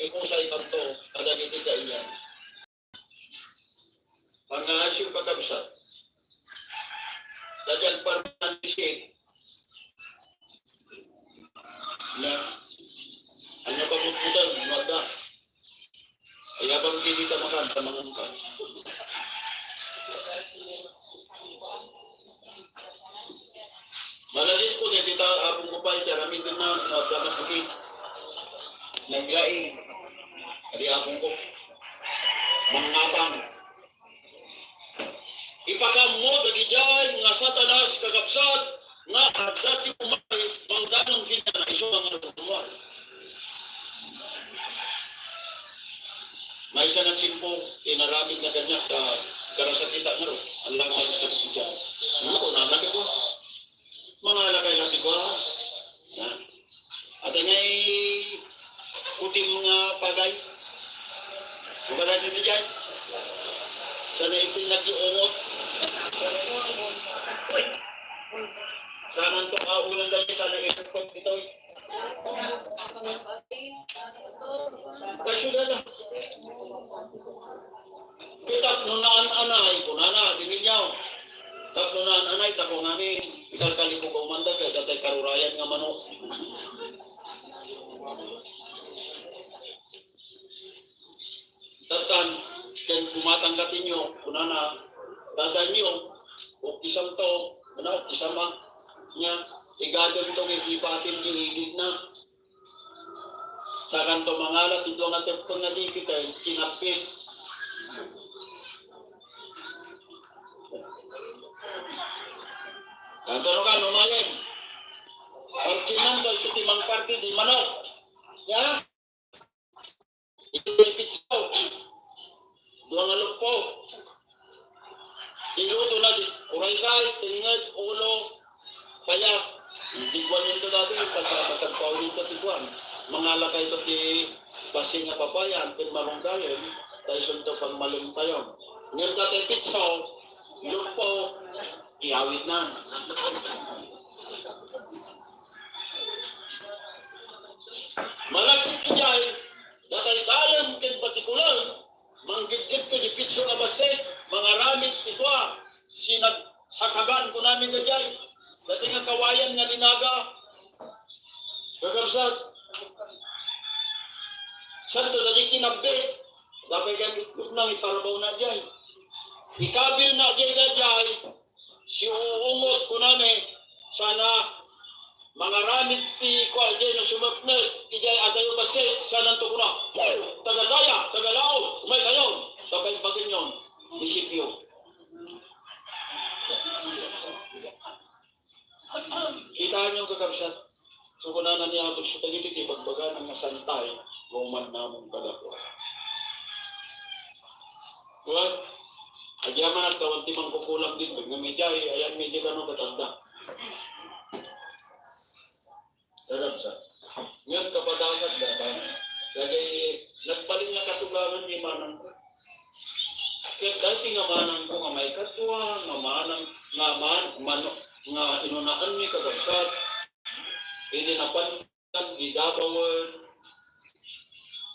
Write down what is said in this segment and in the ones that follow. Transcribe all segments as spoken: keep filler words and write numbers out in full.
ikusay kanto kadagiti kaiyan. Pangngaasyo, kakabsat, daydiay agparmananti nga ania kabutbutan no adda. Ay, apay dita makanta, mangungka. Malagipko dayta, apongko pay, ti aramiden na, no adda masakit. Naglaing. Adi, apongko. Mangngapang. Ipakaammo dagijay nga Satanas, kakabsat, nga adda ti umay mangdanum kenkuana isu a nga rummuar. Maysa nga tiempo, inaramidna kaniak, ah, karasakita ngarud, alangan sa kanya. Ano ko, nanakit ko? Mangalakay lang ti kua. Ha? Ata ngay kutim nga pagay. Mabadal sa diyan. Sana ito nagyuungot. Sana ito kaunan dali, sana ito pag ito. Kay sugad na. Kitap no naan-anay, kunana, diminyaw. Tapno naan-anay, tako ngamin, ikalkalikog a umanda, kay datay karurayan nga manok. Tattan, ken kumatang katinyo, kunana, dadanyo, o kisamto, kuna, o kisama, nya, igademto nga ipatin ti igidna. Sakanto mangala ti dua nga teppeng nga dikit ay kinappit. Kanto no kan, umayen. Pagsinanto, isu ti mangparti di manok. Ya? Iti pitsaw. Dua nga luppo. Iluto na di, kuraykay, tengnged, ulo, paya. Iti kuan nito dati, pasama tagpaw nito ti kuan. Mangalakay to ti basing nga papaya, ken marunggayen, ta isunto pagmalem tayo. Ngem dati pitsaw, luppo, iawit na. Malagip idiay, datay dalem ken batikulan, manggidgidto di pitso a bassit, mangaramid ti kua, sinagsakagan kunami daydiay, dati nga kawayan nga dinaga, kakabsat, santo dati kinabbi, dapay kay itlog nang iparbaw na diay. Ikabil na diay daydiay, siuungot kunami, sana mangaramid ti kua, idiay no sumepnek, idiay adayo bassit, sananto kuna, "Puh! Taga daya, taga laom, umay kayon, ta paimbagenyon, munisipyo." Kitaenyo, kakabsat, so kunana ni Apo Dios, dagiti ti ibagbagana nga santay nga umannamon kadakuada. Kuan, agyamanak ta awan ti mangkukulang ditoy, ngem idiay, ayanmi di kano ket adda. Kakabsat. Ngem kapadasan data, dagiti nagbalin nga katugangan ni manangko. Ket dagiti nga manangko nga maikadua, nga manang, nga man, man, nga inunaanmi, kakabsat, idi napan-, idabawen,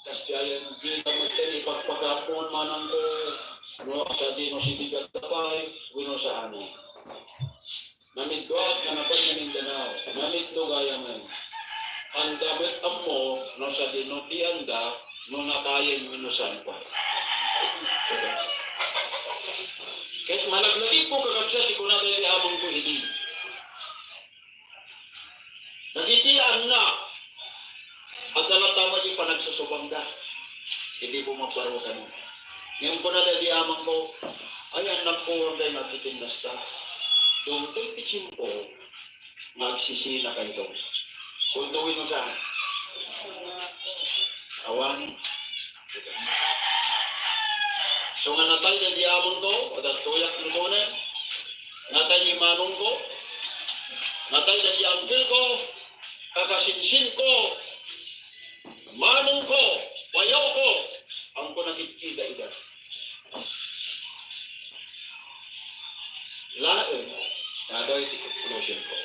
kas diayen, di na met ipagpagapuan manangko, no, sadi no sibigat pay, wenno saan. Namidduak nga napan nga Mindanao, namiddu gayamen. Anda met ammo no sadino ti anda no natayen wenno saan pay. Ket malagladingko, kakabsat, ti kuna daydi amangko idi. Dagiti annak, adda latta met ti panagsusubangda. Idi bumabaro kano. Ngem kuna daydi amangko, ay, annakko, awan dayta nga agtitindas ta. Dumteng ti tiempo nga agsisinakayto. Kunto wenno saan? Awan. So nga natay daydi amangko, adda tuyak ni kunen. Natay ni manongko. Natay daydi angkelko. Kakasinsinko. Manongko, bayawko, angko nakitkita ida. Laeng, daytoy ti conclusion ko.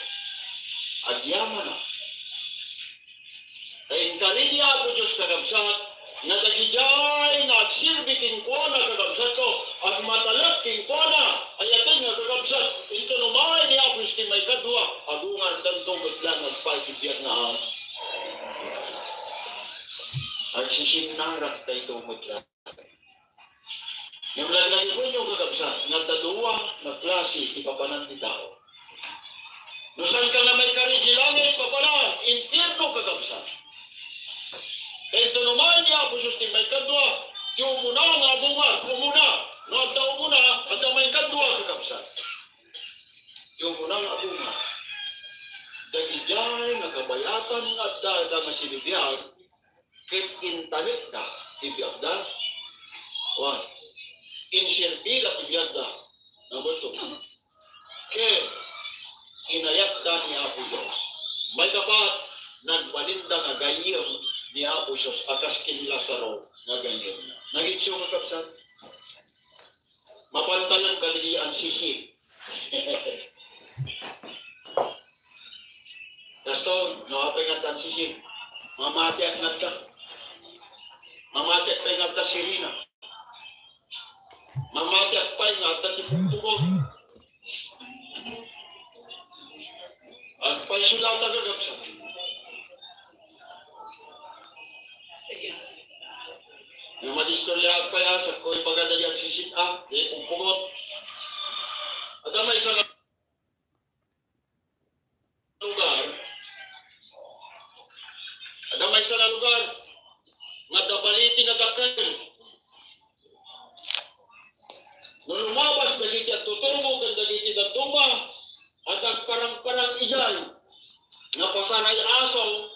Agyamanak. Ta inkari ni Apo Dios, kakabsat, Nga dagidiay nga agserbi kenkuana, kakabsatko, agmatalek kenkuana, ayatenna, kakabsat, inton umay ni Apo Dios ti maikadua, agungardanto met laeng agpaay ti biag nga awan. Agsisinnarak daytoy met laeng. Ngem laglagipenyo, kakabsat, nga adda dua nga klase ti papanan ti tao. No saanka nga maikari idiay langit, papanan, impierno, kakabsat. Inton umay ni Apo Jesus ti maikadua, ti umuna nga agungar, umuna, no adda umuna, adda maikadua, kakabsat. Ti umuna nga agungar, dagidiay nga kabayatan nga adda, adda nga sinibiag, ket intalekda ti biagda. Wen, inserbida ti biagda. Number two. Ket inayatda ni Apo Dios. Maikapat, nagbalinda nga gayyem ni Apo Dios a kas ken ni Lazaro nga gayyemna. Nagitio, kakabsat? Mapantayan kadagiti ansisik. Pastor, no apay nga adda ansisik? Mamatiak nga adda. Mamatiak pay nga adda sirena. Mamatiak pay nga adda ti pugpugot. Agpayso dayta, kakabsat. Nga madistorya agpayas, agko ipagada di agsisik-a, di pugpugot. Adda maysa nga lugar, adda maysa nga lugar, nga adda balite nga dakkel. No lumabas dagiti agtutubo ken dagiti dadduma, adda agparangparang idiay, nga pasaray aso,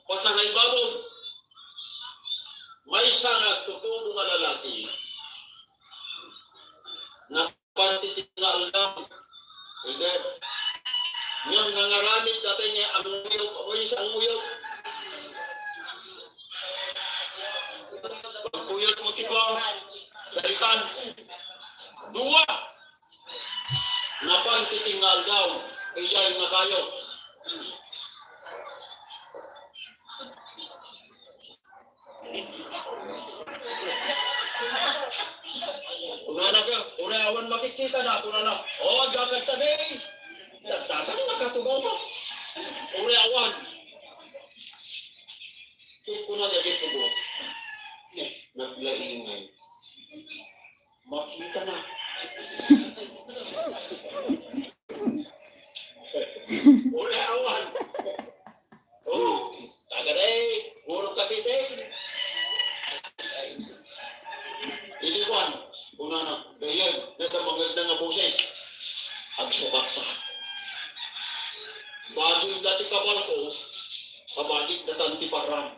pasaray baboy, maysa nga agtutubo nga lalaki. Napan ti tingalda. Hindi. Ngem nangaramid dayta nga anguyog, amoy sa anguyog. Pagkuyog mo ti ko, dalikan. Dua. Napan ti tingalda, idiay nga kayo. Kunana ka, "Uray awan makikita na," kunana. "O, agakad ta, day. Dagdagan, nakatugaw ka." Uray awan. Ket kuna dagiti tubo, "Ne, naglaingay. Makita na." Uray awan. Oh, tagaday, puro kakiting. Idi kuan, kunana, "Dayag, dayta mangegna nga boses." Agsukak sa. Bagi dati kabalko, sa bagi datan ti parram.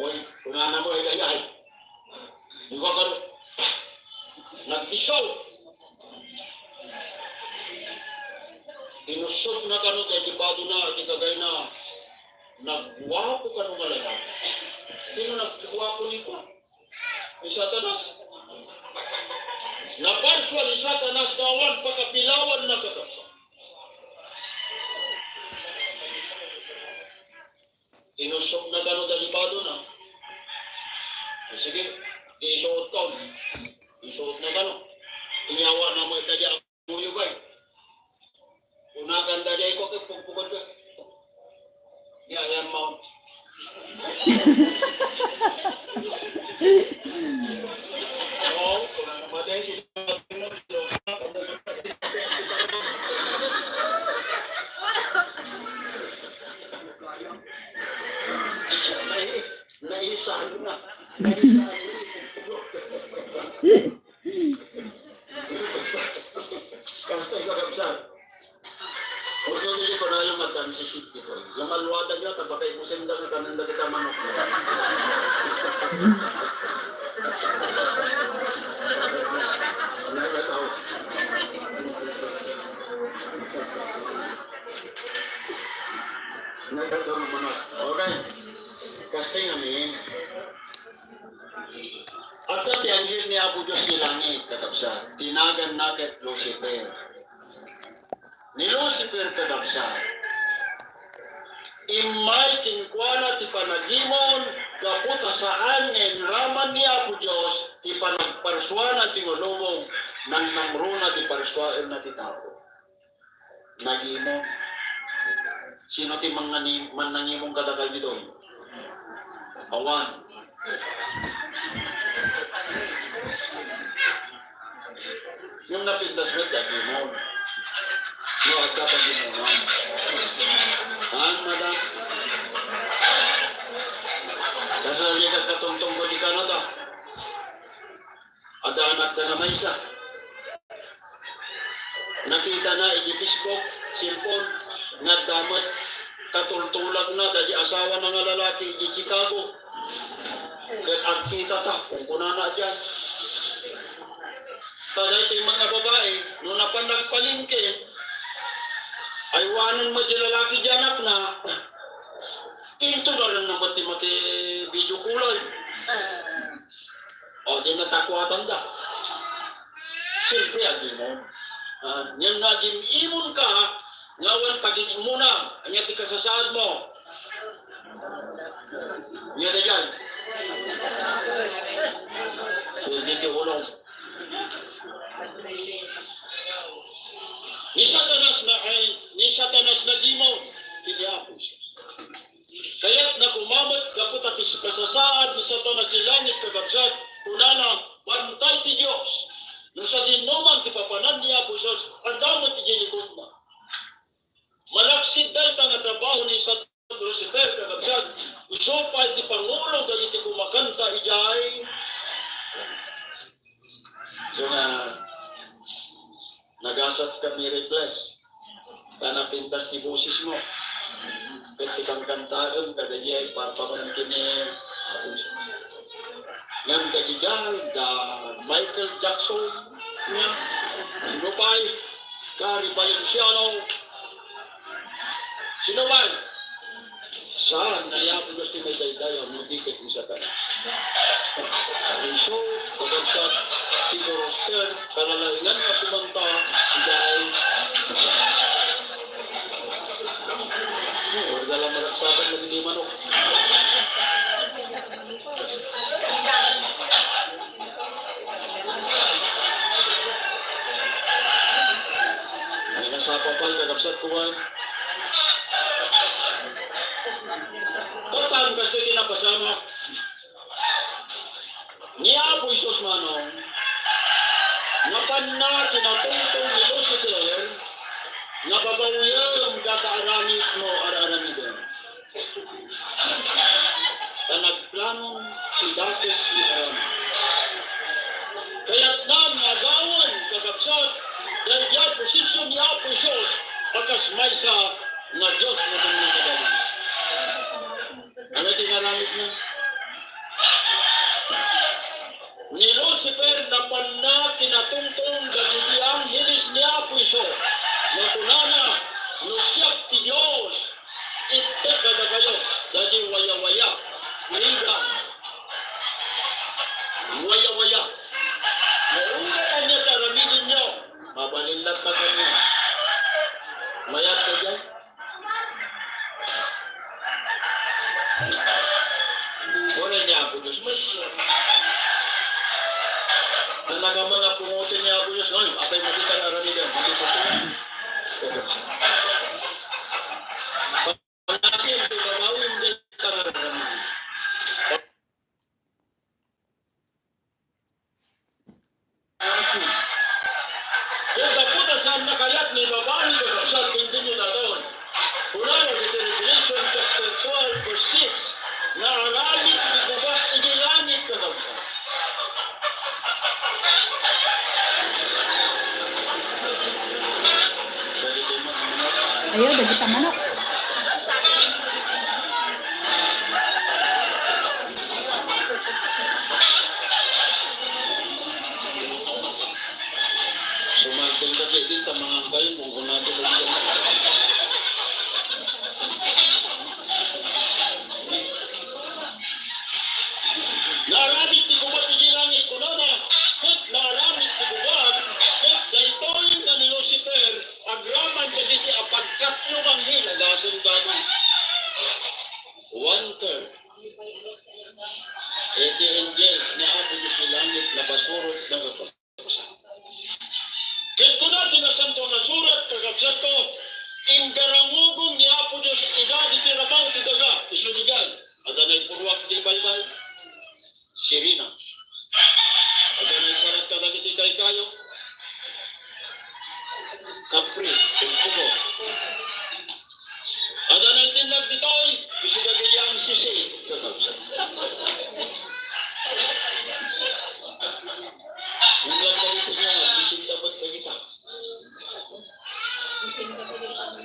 Uy, kunana mo, ay, ay, ay. Di ba karo? Nagdisso. Inusog na kano kay di bado na, di kagay na. Nagguapo kano nga lalaki. Sino nagguapo ni ko? Ni Satanas. Naparsua ni Satanas nga awan pakapilawan na, kakabsat. Inusog na kano dagiti bado na. Sige, isuot ko. Isuot na kano. Inyawa na mo ita di amuyog ay. Unakan da di ko kay pugpugan ka. Di ayan mo. Oo, kunana mo, dahil Nai-, naisan na. Naisan na. Kasta ikaw, kabsat. Huwag kayo dito na yung magkansisip dito. Yung alwada niya, tapakay mo sila na kanan na kita manok. Nagataw. Nagkadto nga manok. Okay. Kasta ngamin, adda ti anghel ni Apo Dios ti langit, kakabsat. Ti naganna ket Lucifer. Ni Lucifer, kakabsat, Immay kenkuana ti panagimon, gapu ta saan nga inraman ni Apo Dios ti panagparsuana ti lubong, nangnangruna ti parsuaenna ti tao. Nagimon. Sino ti mangngani-, mannangimon kadakayo ditoy? Awan. Ngem napintas met ti agimon. No, adda pagimonan. Ha, madam? Kasla diay kakatungtong ko ti Canada. Adda anakda nga maysa. Nakitana iti Facebook, cellphone, nga adda met katultulagna dagiti asawana nga lalaki iti Chicago. Ket agkitata, kunkunana diay. Ta daytoy met nga babai, no napan nagpalengke, aywanen met ti lalaki ti anakna, intonarenna met ti maki-video call-ay. O, di natakuatanda. Siyempre, agimon. Ah, ngem no agim-imonka, nga awan pagin-imunam, ania ti kasasaadmo? Ania daydiay? Sirbi ti ulom. Ni Satanas na, ay, ni Satanas nagimon ken ni Apo Jesus. Kayatna koma met gapu ta ti kasasaad ni Satanas ti langit, kakabsat, kunana, bantay ti Dios. No sadinoman ti papanan ni Apo Jesus, adda met idiay likudna. Malaksid dayta nga trabaho ni Satanas, Lucifer, kakabsat, isu pay ti pangulo dagiti kumakanta idiay. So nga, nagasat kami replace. Ta napintas ti bosesmo. Ket ti kangkantaem kadaydiay parpakan ken ni Apo Jesus. Ngem dagiti da Michael Jackson, nga, sino pay? Gary Valenciano. Sino pay? Saan nga ni Apo Dios ti maidaydayaw no di ket ni Satanas? Isu, kakabsat, ti Roster, kalalaingan nga kumanta, idiay. Oh, dala maragsakan lagi ti manok. Ay, nasapa pay, kakabsat ko, ay. Patan, kasi kinapasamak. Ni Apo Jesus manong, napanna kinatungtong ni Lucifer, nga babawiam data aramid mo ar-aramiden. Ta nagplanon ti dakes ni Aram. Kayatnan nga agawen, kakabsat, daydiay posisyon ni Apo Jesus a kas maysa nga Dios nga mangngegada. Ano ti inaramidna? Ni Lucifer napanna kinatungtong dagiti angheles ni Apo Isu, nga kunana, "No siak ti Dios, ittek kadakayo dagiti wayawaya, rigat, wayawaya. Nga uray ania ti aramidenyo, mabalin latta kaniak." Mayat ka diay? Uray ni Apo Dios, mas, nanagamang a pungoten ni Apo Dios, "Ay, apay mo kita aramiden, hindi ko ito." Panasim, ito, babawi, hindi kita aramiden. Kung gapu ta saan nakayat nga ibabawi, kakabsat, continue daton. Kunana iti Revelation chapter twelve, verse six, "Naaramid ti gubat iti langit, kakabsat." Ayo, dagita manok. Sumartin ka, Kevin, ta mangan kayo kung kunati ko. Naaramid ti gubat iti langit, kunana, ket naaramid ti gubat, ket daytoy nga ni Lucifer, agraman dagiti apagkatlo nga anghel a gasem daytoy. One third iti angels ni Apo Dios ti langit napasurot, nagkakabsat. Ket kuna ti Nasantoan a Surat, kakabsatko, "Inggarangugon ni Apo Dios ida ditoy rabaw ti daga." Isu diay, adda naipuruak ti baybay. Sirena. Adda naisarat kadagiti kaykayo. Kapri, ken pugo. Adda naitindag ditoy, isu dagiti ang sisi. Kakabsat. Ania dagiti nga, bisin dapat dagita.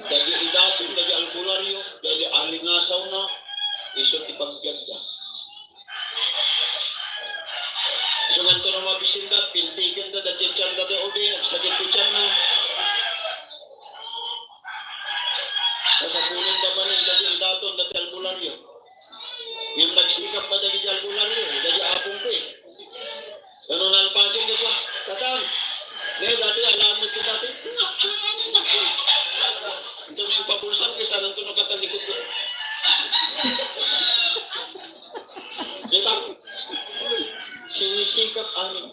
Dagiti idaton, dagiti albularyo, dagiti alingasawna, isu ti pagbiagda. Isu nganto no mabisinda, pintikenda, da chichanda ti ubing, agsakit ti tianna. Kasapulen da manen, dagiti idaton, dagiti albularyo. Ngem nagsikap man dagiti albularyo, dagiti apongko. Nano nalpasen nga kua, "Tatang, ne, dati alam mo ito dati." Ito na yung pabulsan, kaysa nang tunog katalikod ko. Kita? Sinisikap amin.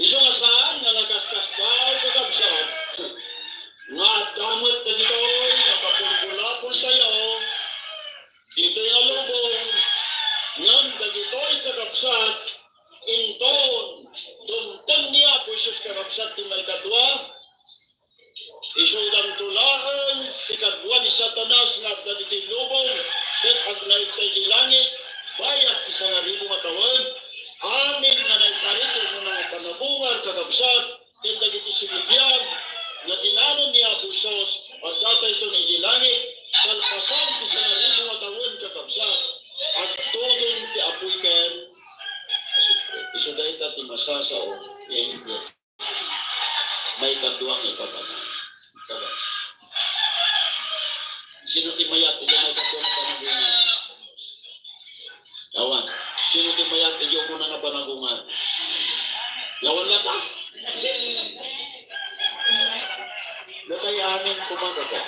Isu nga saan nga nakaskasdaaw, kakabsat, nga adda met dagitoy nga kapulpulapol tayo, ditoy nga lubong, ngem dagitoy, kakabsat, inton dumteng ni Apo Jesus, kakabsat, ti maikadua, isudanto laeng ti kadua ni Satanas nga adda ditoy lubong ket agnaed ta iti langit, bayat ti sangaribu nga tawen. Amin nga naikari ti umuna nga panabungar, kakabsat, ken dagiti sinibiag nga tinanem ni Apo Jesus, adda daytoy iti langit, kalpasan ti sangaribu nga tawen, kakabsat, agtuding ti apuy ken asupre. Isu dayta ti masasao nga inggres. Maikadua nga ipapatay. Sino ti mayat iti maikadua nga panagungan? Awan. Sino ti mayat iti umuna nga panagungan? Awan latta. Natay amin kumagada.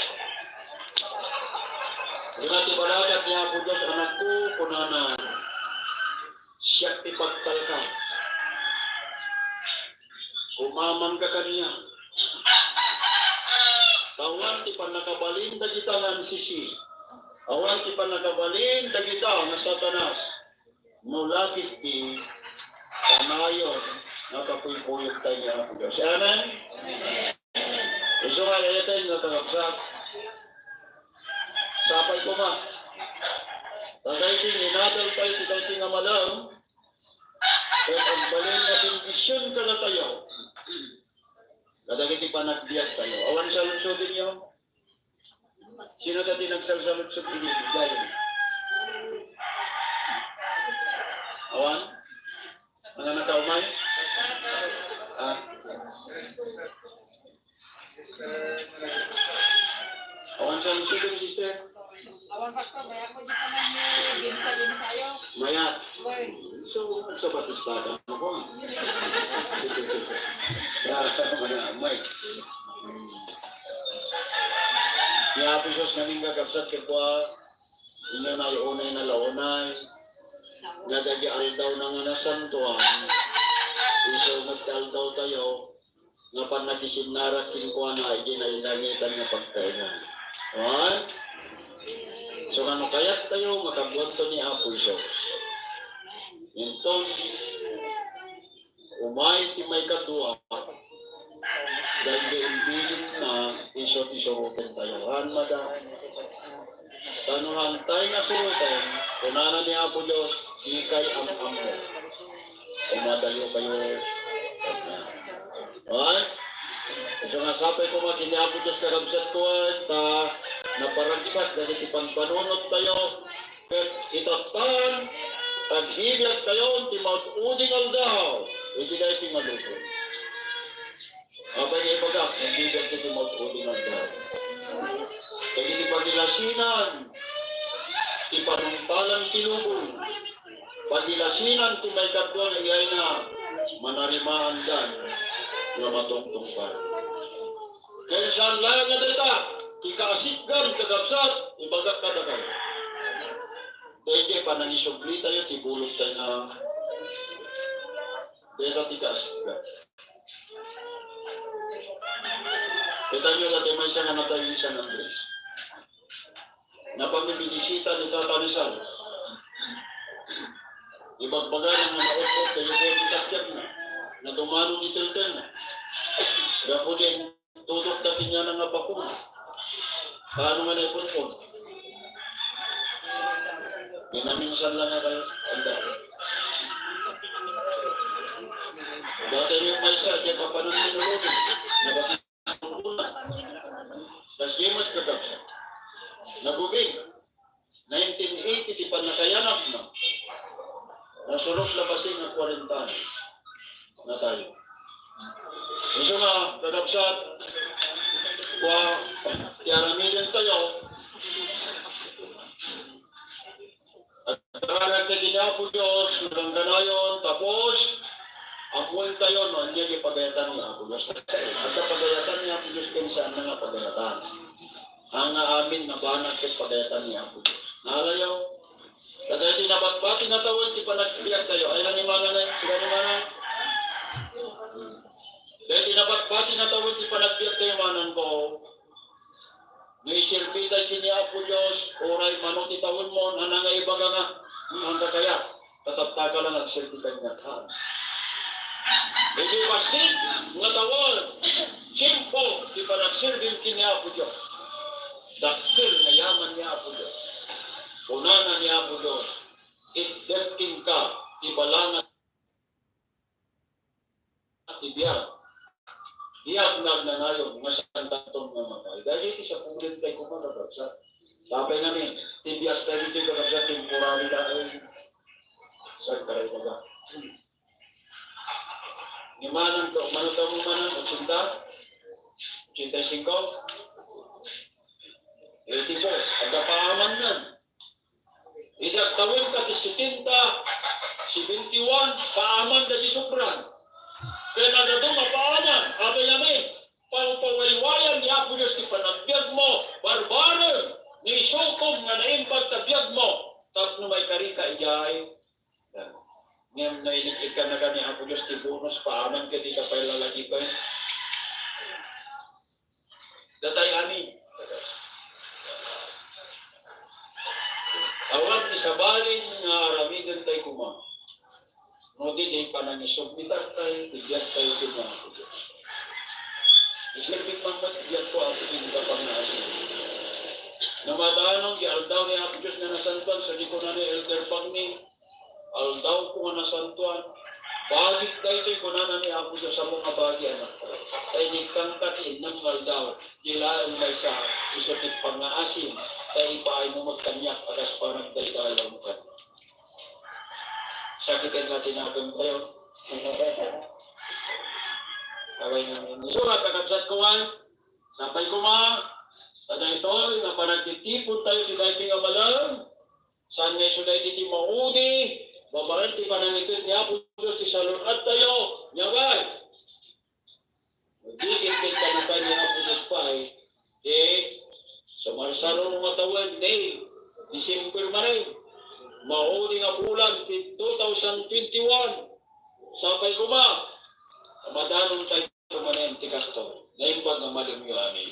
Kuna ti balakat ni Apo Dios, anakko, kunana, siak ti pagtalka. Umamangka kaniak. Awan ti pannakabalin dagita nga ansisi. Awan ti pannakabalin dagita nga Satanas. No la ket ti kanayon nga kapuybuyogtayo ni Apo Dios. Amen? Isu nga ay-ayaten nga kakabsat. Sapay koma. Ta daytoy nga inadal tayo ti daytoy nga malem, ket agbalin nga bendision kadatayo kadagiti panagbiagtayo. Awan saludsodenyo? Sino dati nagsalsaludsod iti bigayo? Awan? Mga nakaumay? Ah. Awan sa, sige, sister. Awan, Pastor, mayat ko di pa man ni Ginsa, Ginsayo. Mayat. Uy. So, sa batis bata mo ko. Maya, may. Ni Apo Jesus nga ningga kabsat, kagwa, inyo na iunay na launay. Nga dagiti aldaw na nga nasantoan, isu met ti aldaw tayo, nga pannakisinnara kenkuana iti nailangitan nga pagtaengan. Amen? So, nga no kayat tayo, makabuanto ni Apo Jesus. Inton, umay ti maikadua, daydi imbilinna, isu ti suroten tayo. Haan, madam? Ta no haantay nga suroten, kunana ni Apo Dios, "Dikay am-ammo." Umadayo kayo. Ay? Isu nga sapay koma ken ni Apo Dios, kakabsatko, ta naparagsak dagiti pampanunot tayo, ket itatta, agbibiag tayo ti maud-uding aldaw iti daytoy nga lubong. Apay nga ibagak, agbibiag ti maud-uding aldaw. Dagiti pagilasinan ti panungpalan ti lubong. Pagilasinan ti maikadua nga iyayna, manarimaandan nga matungtungpal. Ken saan laeng nga dayta, ti kaasitgan, kakabsat, ibagak kadakayo. Daytoy panangisubli tayo, ti bulog tayo nga dayta ti kaasika. Kita nyo, dati maysa nga natay ni San Andres. Napamibinisita ni Tata Rizal. Ibagbaga na nga naot-ot, kayo po ang itatyan na. Nadumano ni Tilden na. Gapu din, tudok dati niya na nga bakuna. Paano nga naipon po? Minaminsan lang nga kayo. Anda. Dati yung maysa, di ka pa nang minulog. Nabati Kas di met, kakabsat. Nagubing, nineteen eighty ti pannakayanakna. Nasurok na kasi nga kwarenta na tayo. Isu nga, kakabsat, kua, ti aramiden tayo, Agkararag ti Apo Dios, nagangganayon, tapos, ammoentayo no ania ti pagayatan ni Apo Dios. Adda pagayatan ni Apo Dios ken saan nga pagayatan. Ania amin nga banag ket pagayatan ni Apo Dios. Nalayo? Kadagiti nabatbati nga tawen ti panagbiag tayo. Ay, nanimanan, nanimanan. Dagiti nabatbati nga tawen ti panagbiag tayo, manang ko. No iserbi tayo ken ni Apo Dios, uray mano ti tawenmo, nana nga ibaga nga, "Hmm, anda kaya? Tatataka lang agserbi kaniak." Iti bassit nga tawen, tiempo ti panagserbim ken ni Apo Dios. Dakkel nga yaman ni Apo Dios. Kunana ni Apo Dios, "Itdek kenka ti balangan." Ti biag. Biag nga agnanayon nga saan tanton nga matay. Dagiti sa pulit kay kumakabagsak. Sapay nga ni, ti biag tayo ditoy kakabsat, temporary laeng. Saan ka rin baga? Ni manang to, mano to mo manang, ochenta? Ochenta y cinco? Eighty-four. Adda paaman nan. Idi agtawen ka ti setenta, seventy-one, paaman dagiti sobran. Ken adda duma paaman, apay ngamin, pangpawaywayan ni Apo Dios ti panagbiagmo, barbareng, ni isukom nga naimbag ta biagmo, tapno maikarika idiay. Ngem nailik-ikan na ka ni Apo Dios ti bonus paaman ket di ka pay lalaki pay. Datay amin. Awan ti sabali nga aramiden tay koma. No di, di panangisubmitak tay, ti biag tayo ken ni Apo Dios. Iserbi man met ti biag ko, Apo, ken ka pangngaasim. Namadanon ti aldaw ni Apo Dios nga nasantuan, sa di kunana ni Elder Pagni, aldaw ko nga nasantuan. Bagik daytoy, kunana ni Apo Dios, ammo nga bagi, anak ko. Ta inikkanka ti innem nga aldaw, di laeng maysa, isu ti pangngaasim, ta ipaay mo met kaniak a kas panagdaydayawmo kaniak. Sakiten nga tinagem tayo. Away nga, so, kakabsat ko man, sapay koma, ta daytoy nga panagtitipon tayo ti daytoy nga malem, saan nga isu daytoy ti maudi, babaen ti panangited ni Apo Dios ti salun-at tayo, nya bay. Dikit ket kanukan ni Apo Dios pay, ti sumarsaro nga tawen, May, December manen, maudi nga bulan ti two thousand twenty-one. Sapay koma, madanon tayo manen ti kasto. Naimbag nga malemyo, amin.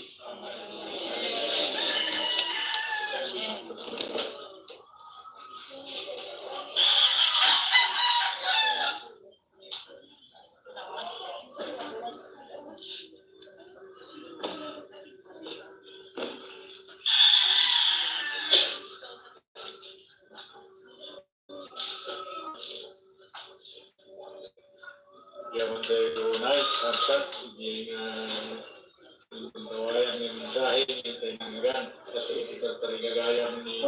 Yaman tayo tunay, ang chat, hindi nga Ang tawayan nga mensahe nga tayo nangagan. Kasi iti pagtarigagayam ni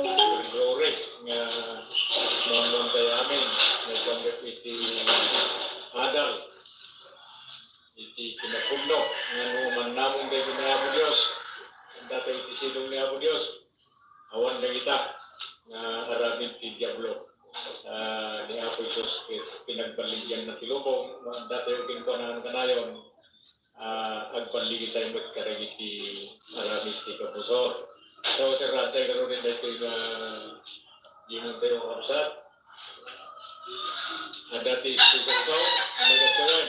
Glory nga mamon tayo amin. Nga panggap iti adal. Iti kinapudno. Nga no mannamon tayo iti Apo Dios. Ang tatay iti silong ni Apo Dios. Awan dagita nga aramid ti Diablo. Ah, ni Apo Jesus, eh, pinagbaligyan na ti lubong. Ang tatay iti kuanan kanayon. Ah, agballigitayo met kadagiti aramid ti kabusor. So, sir, antay ngaruden daytoy nga Di man kayo kakabsat. Adda ti speaker song, ang nagatuloy.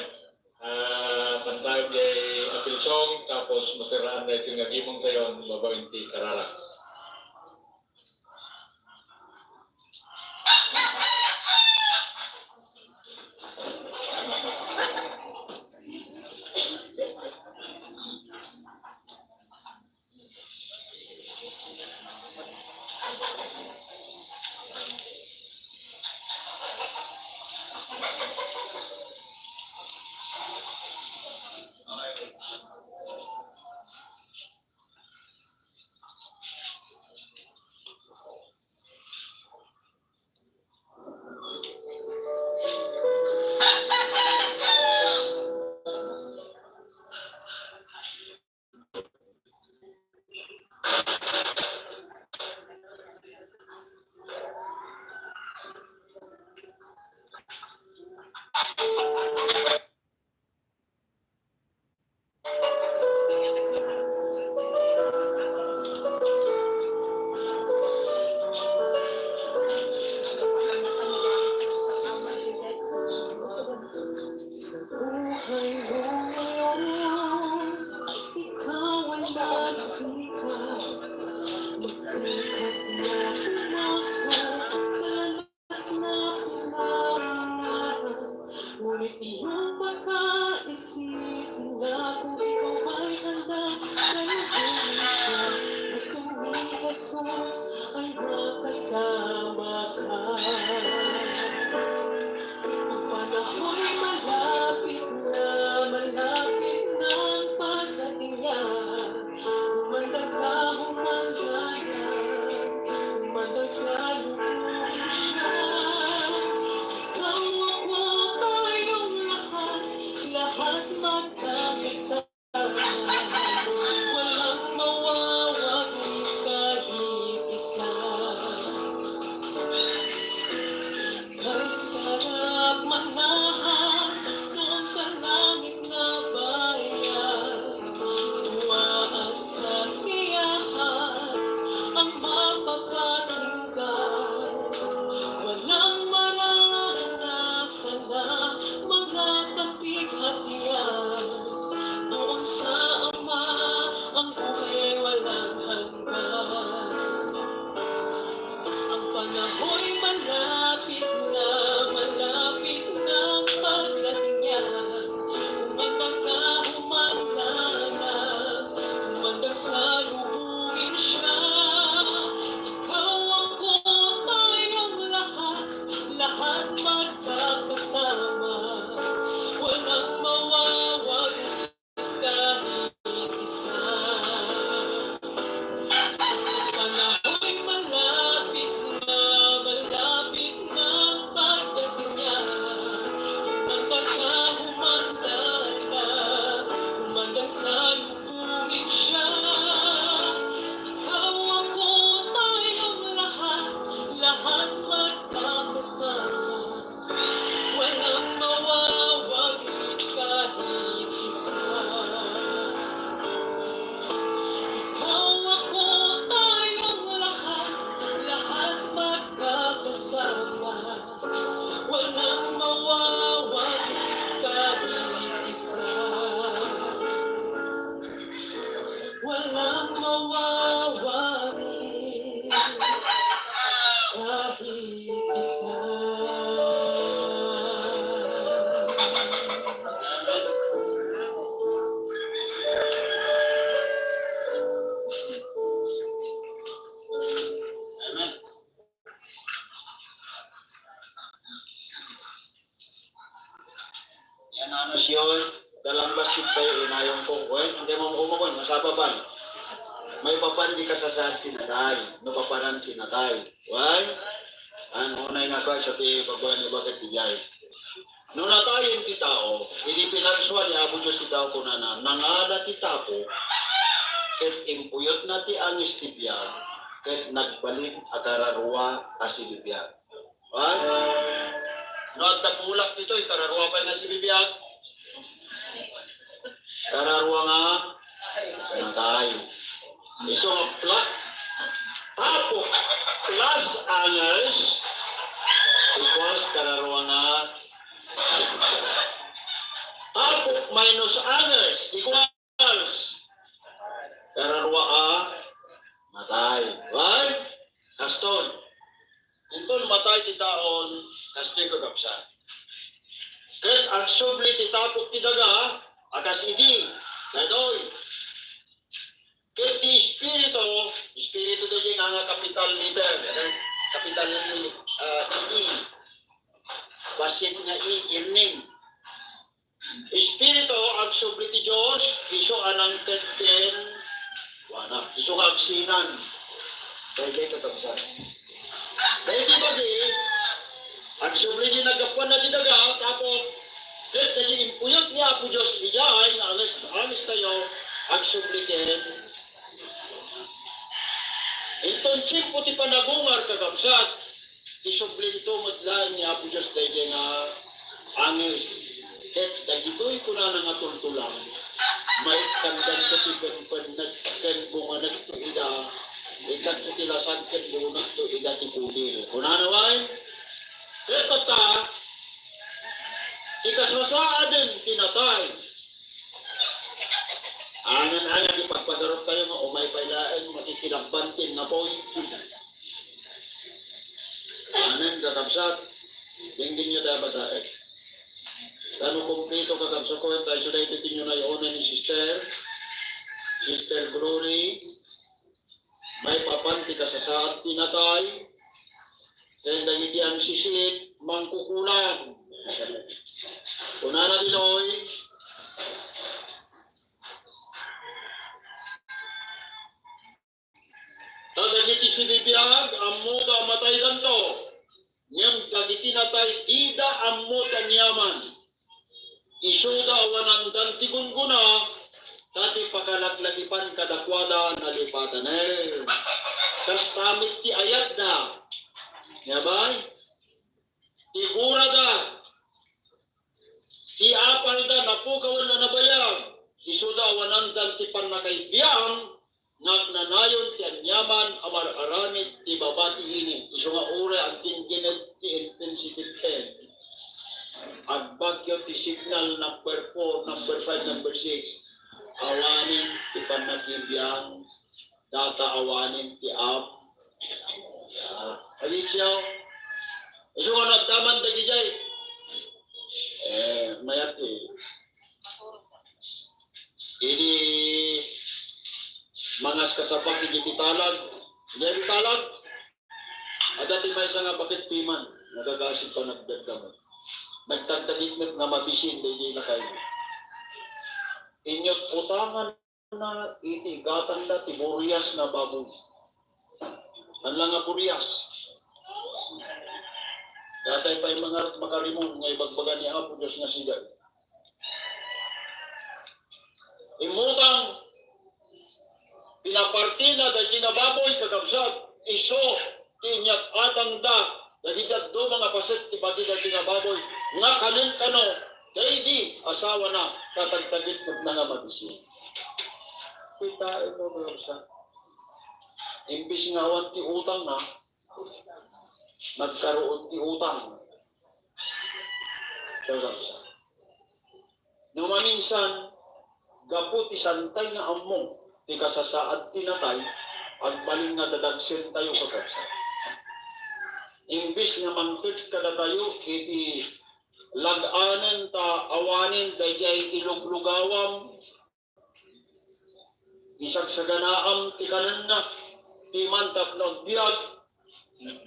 Ah, kantayo jay appeal song, tapos masiraan daytoy nga gimong tayo, babaen ti kararag. Sa buhay mo ngayon, ikaw ay magsikap. Magsikap na pumasok sa landas na pinangarap. Ngunit iyong pagkaisip na kung ikaw ay handang salubungin siya, gustong ni Jesus ay makasama ka. Ang panaho'y malapit na, malapit na ang pagdating niya. Humanda ka, humanda na, humanda salubungin siya. Ikaw, ako, tayong lahat, lahat magkakasama. Walang mawawaglit kahit isa. Kay sarap manahan doon sa langit na bayan. Tuwa at kasiyahan ang mapapakinggan. Walang mararanasan na mga kapighatian. Doon sa Ama ang buhay walang hanggan. Ang panaho'y malapit na, malapit na ang pagdating niya. Humanda ka, humanda na, humandang salubungin siya. Ikaw, ako, tayong lahat, lahat magkakasama. Walang mawawaglit kahit isa. Panaho'y malapit na, malapit na ang pagdating niya. Humanda ka, humanda na, humandang salubungin siya. Ikaw, ako, tayong lahat, lahat magkakasama. Walang mawawaglit kahit isa. Ikaw, ako, tayong lahat, lahat magkakasama. Walang mawawaglit kahit isa. Walang mawawaglit kahit isa. Amen. Yan, ano, siyon, dalang bassit tayo, inayong kong, wen, hindi mo umakon, masababan. Maipapan di kasasaan ti natay, no papanan ti natay. Wen? Ano, unay nga Christ, ti pagbagan ni bakit di jay. No natayen ti tao, idi pinarsuan ni Apo Dios ti tao, kunana, nangala ti tapo, ket impuyotna ti angis ti biag, ket nagbalin a kararua a sibibiag. Wen? No adda bulak ditoy, kararua pay nga sibibiag. Kararua nga natay. Isu nga pla-, tapo, plus a anges equals kararua nga. Tapok minus anges equals kararua a matay. Why? Kaston. Inton matay ti taon, kastoy, kakabsat. Ket agsubli ti tapok ti daga, a kas idi, daytoy. Ket ti espiritu, espiritu daytoy nga, nga capital letter, eh, capital, ah, E. Bassit nga E, earning. Espiritu, agsubli ti Dios, isu a nangted kenkuana. Isu nga agsinan. Daydiay, kakabsat. Daydi bagi, agsubli di naggapuan na ti daga, tapok, ket daydi impuyat ni Apo Dios idiay nga anges, angestayo, agsubli ken. Inton tiempo ti panagungar, kakabsat, isubli dito met laeng ni Apo Dios daydiay nga anges. Ket dagitoy kunana nga tultulang, maikkandanto ti pempenneg ken bunganegto ida, ikkanto ti lasag ken bunganegto ida ti kudil. Kunana wen, ket tatta, ti kasasaaden ti natay. Anan-anan ti pagpagaruptayo nga umay pay laeng makikilabban ti napoy. Amen, kakabsat. Dingdingyo tayo basaen. Tano kumpleto, kakabsat ko, tayo sa daytoy tinyo na ni Sister. Sister Glory, maipapan ti kasasaad ti natay, ken dagiti angsisit, mangkukulang. Kunana ditoy, Ta dagiti sibibiag, ammoda a mataydanto, ngem dagiti natay, dida ammo ti aniaman. Isuda awanandan ti gunggona, ta ti pakalaglagipan kadakuada nalipatanen. Kasta met ti ayatda. Ngem bay, ti gurada, ti apalda napukawen a nabayag, isuda awanandan ti pannakaibiang, nga agnanayon ti aniaman a mar-aramid ti babati ini. Isu nga uray agginggined ti intensity ten. Agbagyo ti signal number four, number five, number six. Awanen ti pannakaibiang. Data awanen ti Apo. Alicia, isu nga nagdaman dagidiay. Eh, mayat ti. Idi mangas ka sa pag-, idi bitalag. Idi bitalag. Adda ti maysa nga baket piman. Nagagasig pa nagdagdamag. Nagtagdagit met nga mabisin, daydi lakay. Inyot utangan na iti gatangda ti burias nga baboy. Ania nga burias? Datay pay mangar-, makarimon nga ibagbaga ni Apo Dios nga sida. Immutang, pinapartina dagiti nga baboy, kakabsat, isu ti inyat-atangda dagiti dadduma nga paset ti bagi dagiti nga baboy nga kanen kano daydi asawana, tatagtagitna nga mabisin. Kitaenyo, kakabsat. Imbis nga awan ti utangna, nagkaroon ti utang. Kakabsat. No maminsan, gapu ti santay nga ammo ti kasasaad ti natay, agbalin nga dadagsentayo, kakabsat. Imbis nga mangted kadatayo iti lag-anen ta awanen daydiay iluglugawam, isagsaganaam ti kanenna, piman tapno agbiag,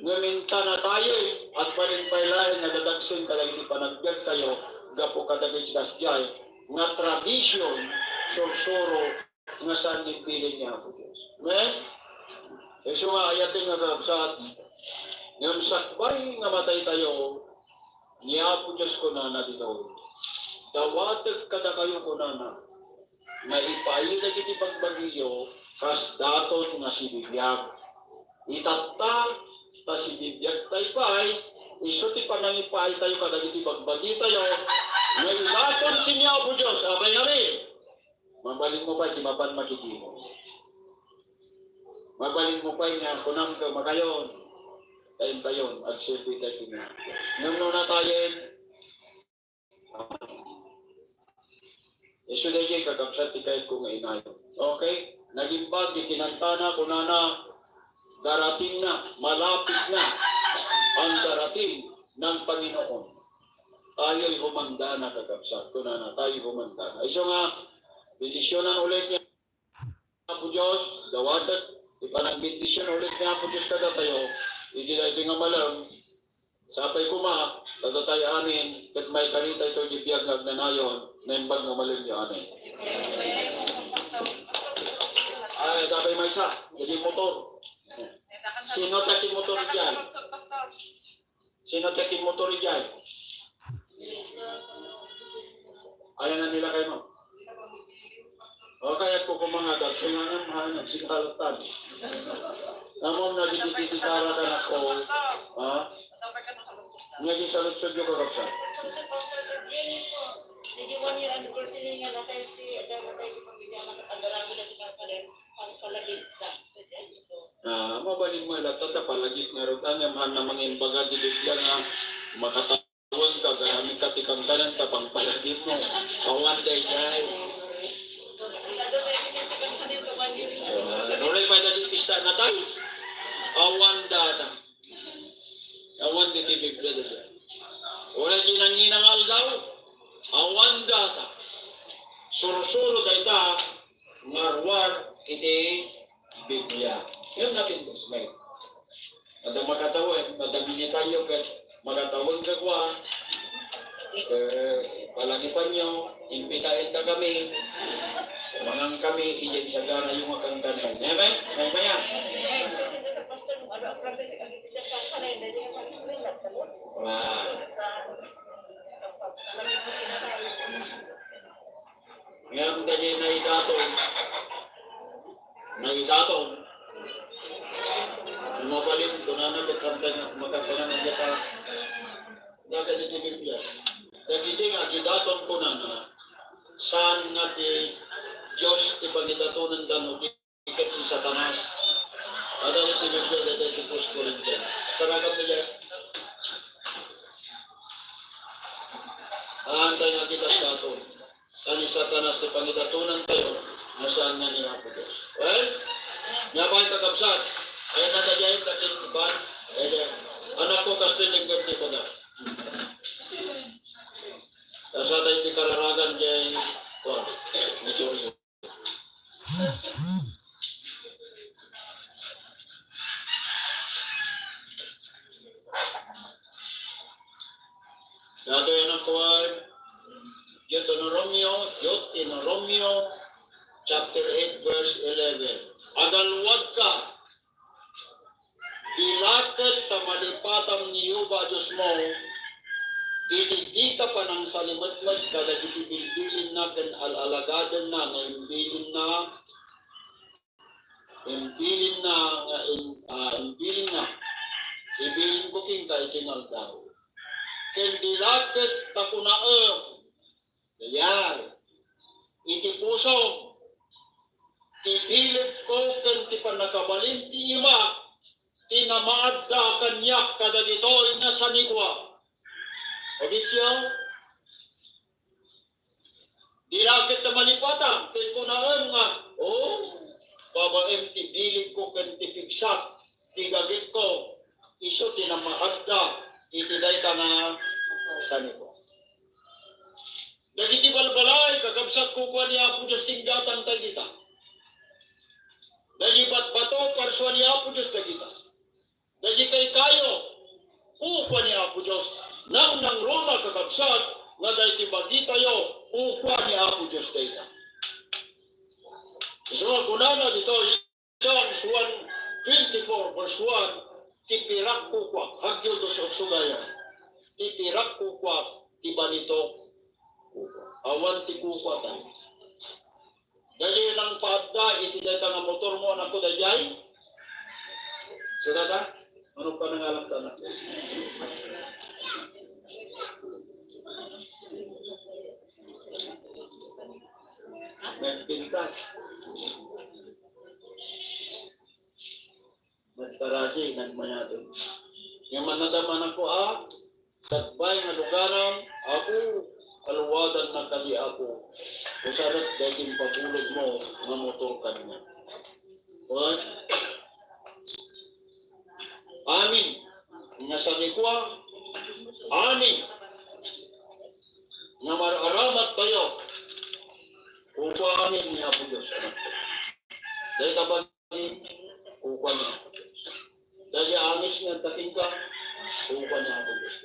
ngem inka natayen, agbalin pay laeng nga dadagsen kadagiti panagbiagtayo gapu kadagiti kasdiay nga tradision, sursuro nga saan nga imbilin ni Apo Dios. Amen? Isu nga ayaten nga kakabsat, ngem sakbay nga mataytayo, ni Apo Dios kunana ditoy, dawatek kadakayo kunana, nga ipaay dagiti bagbagiyo kas daton nga sibibiag. Itatta, ta sibibiagtayo pay, isu ti panangipaaytayo kadagiti bagbagitayo, nga idaton ken ni Apo Dios. Amen, amen. Mabalinmo pay ti mapan makikimo. Mabalinmo pay nga kunam ken makayon, Tayo-tayo, agserbi tayo kini. Ngem no natayen, isu daydiay, kakabsat, ti kayatko nga inayon. Okay? Nagimbag ti kinantana, kunana, "Darating na, malapit na ang darating ng Panginoon." Tayo'y humanda na, kakabsat, kunana, tayo'y humanda na. Isu nga, bendisyonan ulit niya. Apo Dios, dawatek ti panagbendision ulit ni Apo Dios kadatayo, iti daytoy nga malem, sapay koma, kadatayo amin, ket maikaritayto iti biag nga agnanayon, naimbag nga malemyo amin. Ay, adda pay maysa, daydi motor. Sino ti akin motor diay? Sino ti akin motor idiay? Ayanan nila kayo, no? O, kayatko kumangad, kaya nga, mahal na, sigalatan. Amom na, dididididara ka na ko. Ha? Nga di sa lutsod yung kakapsa. Hindi one year anniversary nga natay si, natay si pamilya, nakatagarawi na si Pangkaler. Pangpalagip ka. Ah, mabalin mo, ila, tata, palagip nga rod, anya, man na mangimbaga, di bigla nga makatawen ka, gayami ka ti kangkanan, ta pangpalagip mo. Awan daydiay. Ah, uray pay dagiti pista natay. Awan data. Awan diti Biblia dayta. Uray ti nanginang aldaw, awan data. Sursuro dayta nga ruar iti Biblia. Ngem napintas met. Adda makatawen, adda minitayo ket makatawen ket kua. Eh, palagipanyo, imbitaen ta kami. Mangan kami, idiay sagana yung makankanen. Amen? Amen kaya? Wow. Ngem dagiti naidaton, naidaton. Mabalin, kunana, ket kantay nga, magkakanan nga ta. Dagiti Biblia. Dagiti nga agidaton kunana, saan nga ti Dios ti pangidatonanda no di ket ni Satanas. Adda iti Biblia dayta iti First Corinthians. Saragam ni Dios. Aantay nga agidaton. Saan ni Satanas ti pangidatonantayo, no saan nga ni Apo Dios. Well, nga pay kakabsat, ay nasa diay kasin ban, ay diay. Anak ko, kastoy lingkod ti baga. Nasa tayo ti kararagan diay, kuwan, Missouri. Datoy a nakuan, Deuteronomio, Deuteronomio, chapter eight, verse eleven. Agalwad ka, di la ket ta malipatam ni Jehovah a Diosmo, iti dika panangsalimetmet kadagiti bilbilinna ken al-alagadenna nga imbilinna, imbilinna nga in-, ah, imbilinna, ibilinko kenka iti nga aldaw. Ken di la ket ta kunaem, Daydiay, iti pusom, ti bilibko ken ti pannakabalin ti imak, ti namaadda kaniak kadagitoy nga sanikua. Agityo, di la ket ta malipatam, ket kunaem nga, "O, babaen ti bilibko ken ti pigsak, ti gagitko, isu ti namaadda iti dayta nga sanikua." Dagiti balbalay, kakabsat, kukua ni Apo Dios ti inggatanta dita. Dagiti batbato, parsua ni Apo Dios dagita. Dagiti kaykayo, kukua ni Apo Dios. Nangnangruna, kakabsat, nga dagiti bagitayo, kukua ni Apo Dios dayta. Isu nga kunana ditoy, Psalms one twenty-four, verse one, "Ti pirak kukua," agyo dos otso gayam. "Ti pirak kukua, ti balitok kukua." Awan ti kukua tayo. Dagiti nangpaadda iti dayta nga motor mo, anakko, daydiay? Sudata? Ano pa nangalan ka na? Nagpintas. Nagtaraji, nagmayadon. Nga mannadam a nakuak, sakbay nga lugaram, Apo, aluadannak kadi, Apo. Usarek daydi impabulodmo nga motor kaniak. Wen, amin nga sanikua, amin nga mar-aramat tayo, kukuamin ni Apo Dios. Dayta bagi, kukuan ni Apo Dios. Daydi angis nga adda kenka, kukuan ni Apo Dios.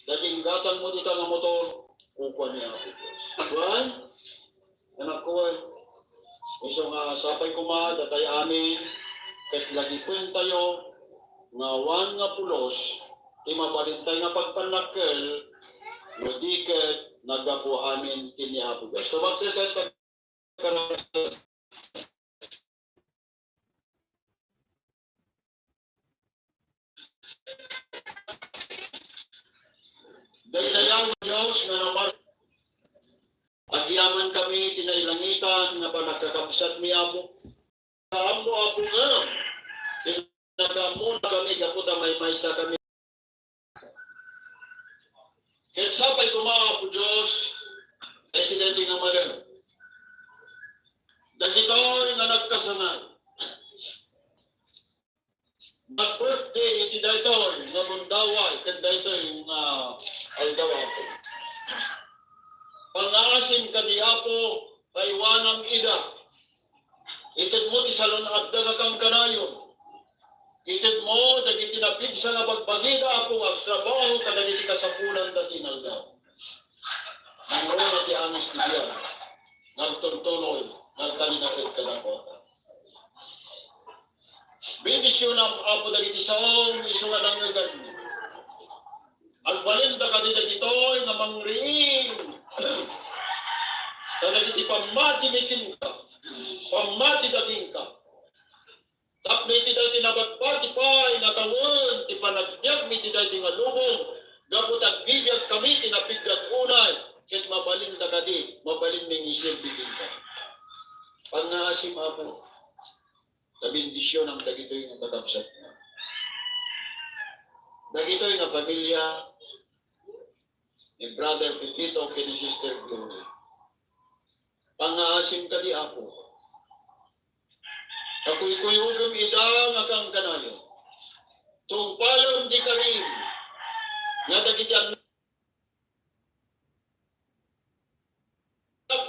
Daydi inggatangmo dita nga motor, kukuan ni Apo Dios. Kuan? Anak ko, eh, isu nga sapay koma, datay amin, ket lagipentayo nga awan nga pulos ti mabalintay nga pagpannakkel, no di ket naggapu amin ken ni Apo Dios. Tumagteg ket Daydayaw, Dios nga namar-, agyamankami ti nailangitan nga pannakakabsatmi, Apo. Ammo, Apo, ngem pinagaammona kami gapu ta maymaysa kami. Ket sapay koma, Apo Dios, iti daytoy nga malem. Dagitoy nga nagkasangay. Nag-birthday iti daytoy nga gundaway ken daytoy nga aldaw, Apo. Pangngaasim kadi, Apo, paiwanam ida. Itedmo ti salun-adda nga kankanayon. Itedmo dagiti napigsa nga bagbagida, Apo, nga agtrabaho kadagiti kasapulanda ti inaldaw. Nangruna ti angis ti biag, nagtultuloy, nagtalinaed kadakuada. Bendisionam, Apo, dagiti saom isu nga nangngeganmi. Agbalin da kadi dagitoy nga mangriing kadagiti pammatimi kenka, pammatida kenka. Tapno iti daytoy nabatbati pay nga tawen ti panagbiagmi iti daytoy nga lubong, gapu ta agbibiagkami ti napiggat unay, ket mabalinda kadi, mabalinmi nga iserbi kenka. Pangngaasim, Apo, ta bendisionam dagitoy nga kakabsatna. Dagitoy nga familia ni Brother Pepito ken ni Sister Glory. Pangngaasim kadi, Apo. Kakuykuyogem ida nga kankanayon. Tungpalem ti karim nga dagiti annak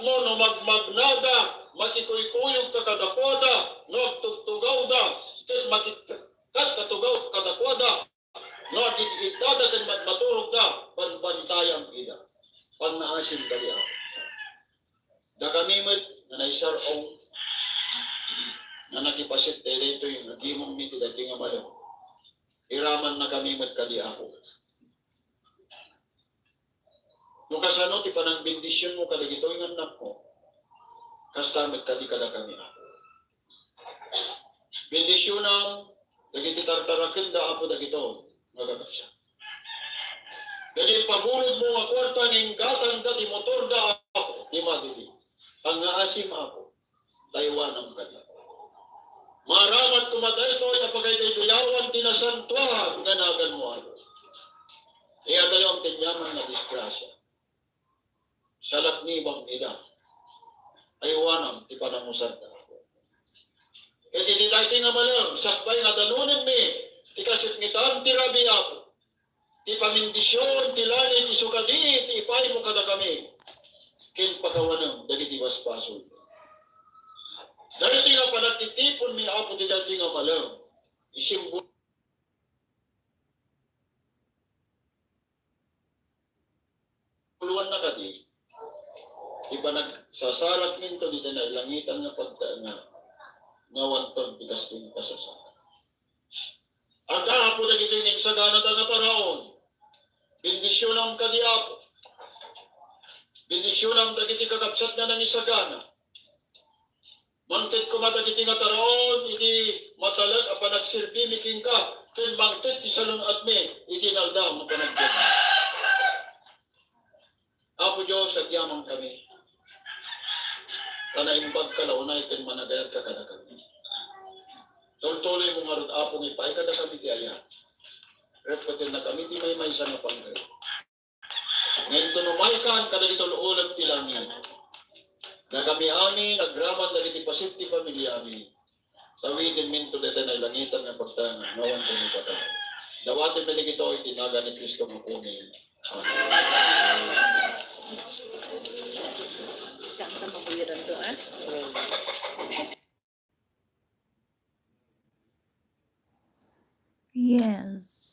mo no magmagnada, makikuykuyogka kadakuada, no agtugtugawda, ket makikattugaw kadakuada. No agid-iddada ken madmaturogda, banbantayam ida. Pangngaasim kadi, Apo. Dakami met nga naisar-ong nga nakipaset daytoy nga gimongmi ti daytoy nga malem. Iramannakami met kadi, Apo. No kasano ti panangbendisionmo kadagitoy nga annakmo, kasta met kadi kadakami, Apo. Bendisionam dagiti tartarakenda, Apo, dagitoy nga kakabsat. Dagiti pabulodmo nga kuarta nga inggatangda ti motorda, Apo, ti madili. Pangngaasim, Apo, taiwanam kadi. Maaramat koma daytoy a pagaydaydayawan ti nasantuan nga naganmo, Apo. Iyadayawam ti aniaman nga disgrasia. Salaknibam ida. Aywanam ti panangusarda, Apo. Ket iti daytoy nga malem, sakbay nga danonenmi ti kasipngetan ti rabii, Apo. Ti pamindision ti langit isu kadi ti ipaymo kadakami ken pakawanem dagiti basbasol. Daytoy nga panagtitiponmi, Apo, ti daytoy nga malem, isimbol Puluanna kadi, ti panagsasarakminto ditoy nailangitan nga pagtaengan, nga awanton ti kastoy nga kasasaad. Adda, Apo, dagitoy nga insaganada nga taraon. Bendisionam kadi, Apo. Bendisionam dagiti kakabsatna nangisagana. Mangted koma dagiti nga taraon iti matalek a panagserbimi kenka, ken mangted ti salun-atmi iti inaldaw nga panagbiagmi. Apo Dios, agyamankami. Ta naimbagka la unay ken managayadka kadakami. Tultuloymo ngarud, Apo, nga ipaay kadakami ti ayat. Ket pati nakami ti maymaysa nga panggep. Ngem tunumalkan kadagiti ul-ulep ti langit. Nakami amin agraman dagiti paset ti familiami. Tawidenminto dayta nailangitan nga pagtaengan, awan ti mapatay. Dawatenmi dagitoy iti nagan ni Cristo nga Apomi. Amen. Kanta mabuyadan to, ah. Yes.